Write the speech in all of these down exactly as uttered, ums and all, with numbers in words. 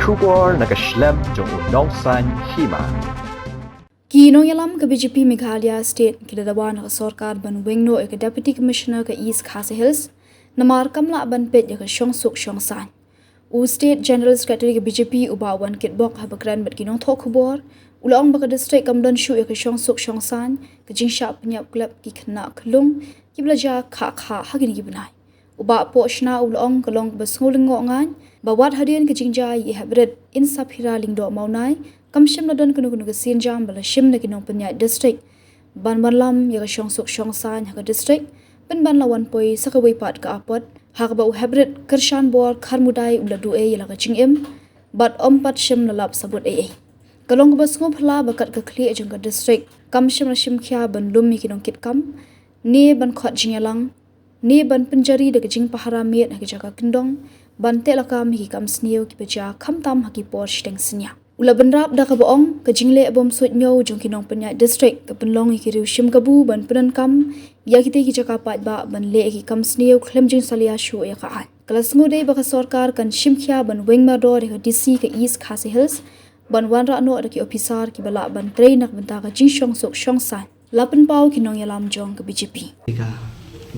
Khubor na ka shlem jong u Nongsaiñ Hima. Ki nongïalam ka B J P Meghalaya State ki la dawa na ka sorkar ban weng noh ïa ka Deputy Commissioner ka East Khasi Hills namar kam lah ban peit ïa ka shongsuk shongsaiñ. U State General Secretary ka B J P u Bah Wankitbok haba kren bad ki nongthoh khubor u la ong ba ka district kam don shuh ïa ka shongsuk shongsaiñ, ka jingshah pynïap klep ki khynnah khyllung kiba la jia khah khah ha kine ki bnai. U Bah Pohshna u la ong ka long kaba sngewlyngngoh ngan ba wat hadien ka jingjia ïa i Heprit Insaphira Lyngdoh Mawnai kam shym la don kano kano ka sienjam ba la shim da ki nongpynïaid district ban wanlam ïa ka shongsuk shongsaiñ ha ka district, pynban la wan poi sa kawei pat ka apot ha kaba u Heprit Kyrshanbor Kharmudai u la duh ei ïa la ka jingim bad ym pat shym la lap sabut ei ei. Ka long kaba sngewphylla ba kat ka khlieh jong ka district kam shym la shim khia ban lum ïa ki nongkitkam ne ban khot jingïalang ne ban pynjari da ka jingpahara miet ha ki jaka kyndong ban teh lakam ïa ki kam sniew kiba jia khamtam ha ki por shiteng synñia. U la bynrap da kaba ong ka jingleh bym suidñiew jong ki nongpynïaid district ka pynlong ïa ki riew shim kabu ban pyndonkam ïa kitei ki jaka paidbah ban leh ïa ki kam sniew khlem jingsalia shuh ïa ka aiñ. Ka la sngewdei ba ka sorkar kan shim khia ban weng mardor ïa ka D C ka East Khasi Hills ban wanrah noh da ki ophisar kiba lah ban trei na ka bynta ka jingshongsuk shongsaiñ. La pynpaw ki nongïalam jong ka B J P. Ka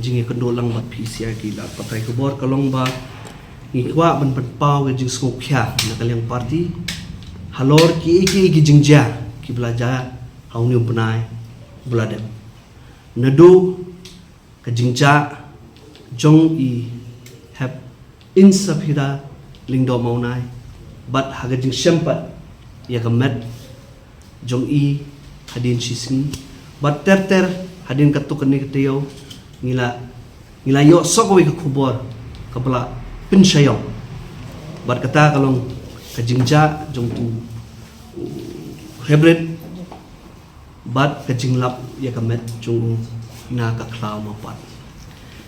jingïakynduh lang bad phi sha ki lad pathai khubor ka long ba ngi kwah ban pynpaw ka jingsngewkhia na ka liang party halor kiei kiei ki jingjia kiba la jia ha une u bnai ba la dep. Naduh ka jingjia jong i Hep Insaphira Lyngdoh Mawnai bad ha ka jingshem pat ïa ka met jong i hadien shisngi bad ter ter hadien katto katne ka taïew ngi la, ngi la ïoh sa kawei ka khubor kaba la pynshai ïong. Bad kata ka long ka jingjia jong u Heprit bad ka jinglap ïa ka met jong u na ka khlaw mapat.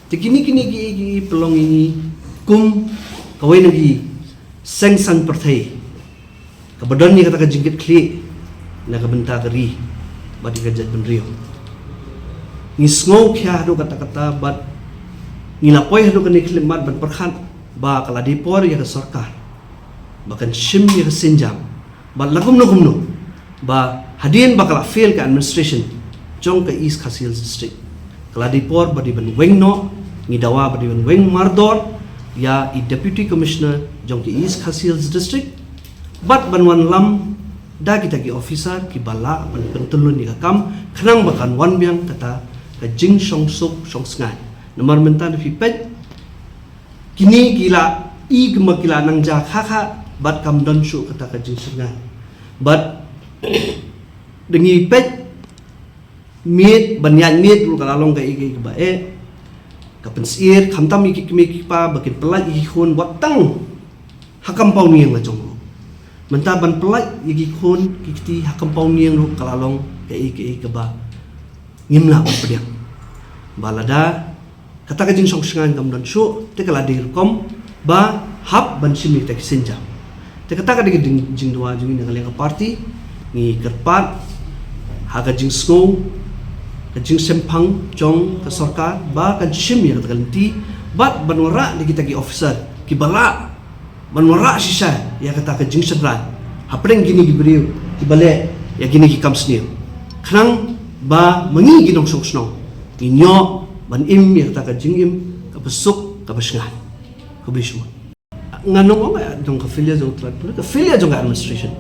Te kine kine ki, ki pynlong ïa ngi kum kawei na ki seng saiñ pyrthei kaba don ïa kata ka jingkitkhlieh na ka bynta ka ri bad ïa ka jaitbynriew. Ngi sngewkhia haduh katta katta bad ngi la poi haduh kane ka khyllipmat ban pyrkhat ba ka la dei por ïa ka sorkar ba kan shim ïa ka sienjam bad la kumno kumno ba hadien ba ka la fail ka administration jong ka East Khasi Hills District, ka la dei por ba dei ban weng noh, ngi dawa ba dei ban weng mardor ïa i Deputy Commissioner jong ka East Khasi Hills District bad ban wanlam da kita ki officer kiba lah ban pyntyllun ïa ka kam khnang ba kan wan biang kata ka jingshongsuk shongsngaiñ. Namar mynta da phi peit kine ki la i kumba ki la nang jia khah khah bad kam don shuh kata ka jingshngaiñ. Bad da ngi peit miet ban ïaid miet ruh ka la long kaei kaei kaba eh, ka pynsyier khamtam ïa ki kmie ki kpa ba kin pyllait ïa ki khun wat tang ha compound ïing la jong ruh. Mynta ban pyllait ïa ki khun ki kti ha compound ïing ruh ka la long kaei kaei kaba ngim lah ban pdiang. Ba lada kata ka jingshongsngaiñ kam don shuh te ka la dei rukom ba hap ban shim ïa kita ki sienjam. Te kata ka dei ka jing, jingdawa jong ngi na ka liang ka party. Ngi kyrpad ha ka jingsngew ka jingshemphang jong ka sorkar ba kan shim ïa kata ka lynti bad ban wanrah da kita ki officer kiba lah ban wanrah shisha ïa kata ka jingshynrai hapdeng kine ki briew kiba leh ïa kine ki kam sniew khnang ba ma ngi ki nongshong shnong ngin ïoh ban im ïa kata ka jingim kaba suk kaba shngaiñ. Khublei shibun. Ngan ong ong eh, jong ka failure jong u tnat pulit, ka failure jong ka administration.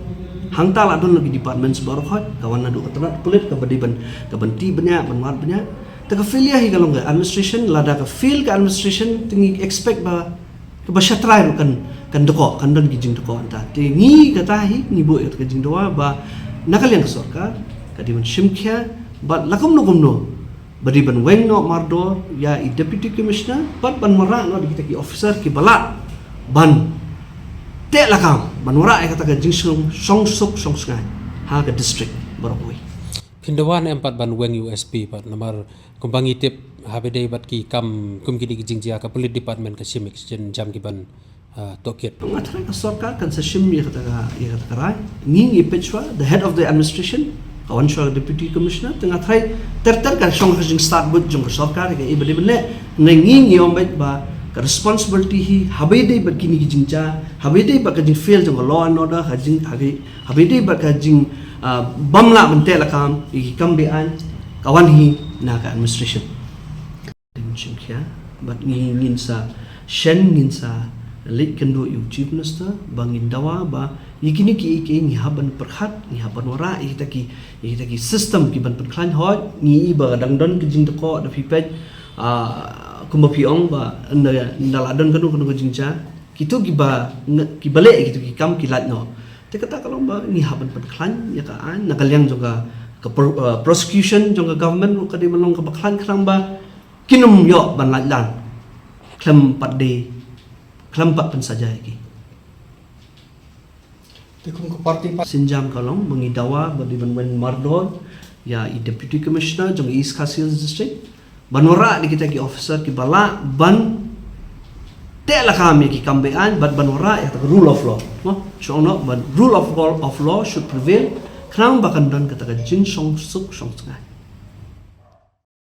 Hangta la don la ki departments baroh hoi, ka wan naduh ka tnat pulit kaba dei ban, ka ban tih bniah, ban wad bniah. Te ka failure hi ka long ka administration, lada ka fail ka administration te ngi expect ba kaba shatrai ruh kan, kan dkoh, kan don ki jingdkoh hangta. Te ngi kata hi ngi buh ïa ka jingdawa ba na ka liang ka sorkar ka dei ban shim khia bad la kumno kumno ba dei ban weng noh mardor ïa i Deputy Commissioner bad ban wanrah noh da kita ki officer kiba lah ban teh lakam ban wanrah ïa kata ka jingshongsuk shongsngaiñ ha ka district baroh kawei. Phin dawa ne em pat ban weng ïa u S P pat, namar kumba ngi tip haba dei bad ki kam kum kine ki jingjia ka police department ka shim ïa ki sienjam kiban, ah, tohkit. Nga tharai ka sorkar kan sa shim ïa kata ka, ïa kata ka rai. Ngi ngi peit shuwa, the head of the administration ka wan shuwa ka Deputy Commissioner, te nga tharai ter ter ka shong ka jingstad bad jong ka sorkar ïa kaei ba dei ban leh. Ngi ngi ong beit ba Ka responsibility hi haba ïadei bad kine ki jingjia, haba ïadei bad ka jingfail jong ka law and order, ha jing, haba, haba ïadei bad ka jing, ah, bym lah ban teh lakam ïa ki kam beaiñ, ka wan hi na ka administration. Dei ban shim khia, bad ngi, ngin sa shen, ngin sa leit kynduh ïa u Chief Minister ba ngin dawa ba ïa kine kiei kiei ngi hap ban pyrkhat, ngi hap ban wanrah ïa kita ki, ïa kita ki system ki ban pynkhlaiñ. Hooid, ngi i ba dang don ki jingdakot, da phi peit, ah, kumba phi ong ba ynda, ynda la don kano kano ka jingjia, kito kiba nge-, kiba leh ïa kito ki kam ki lait noh. Te kata ka long ba ngi hap ban pynkhlaiñ ïa ka aiñ na ka liang jong ka, ka pro-, ah, prosecution jong ka government ruh ka dei ban long kaba khlaiñ khnang ba kin ym ïoh ban lait lan khlem pat dei, khlem pat pynsaja ïa ki. Te kum ka party pa- Sienjam ka long ba ngi dawa ba dei ban wan mardor ïa i Deputy Commissioner jong East Khasi Hills District ban wanrah ïa kita ki officer kiba lah ban teh lakam ïa ki kam beaiñ, bad ban wanrah ïa ka rule of law. Mo, shu ong noh, ban rule of law, of law should prevail, khnang ba kan don kata ka jingshong suk shong sngewbha.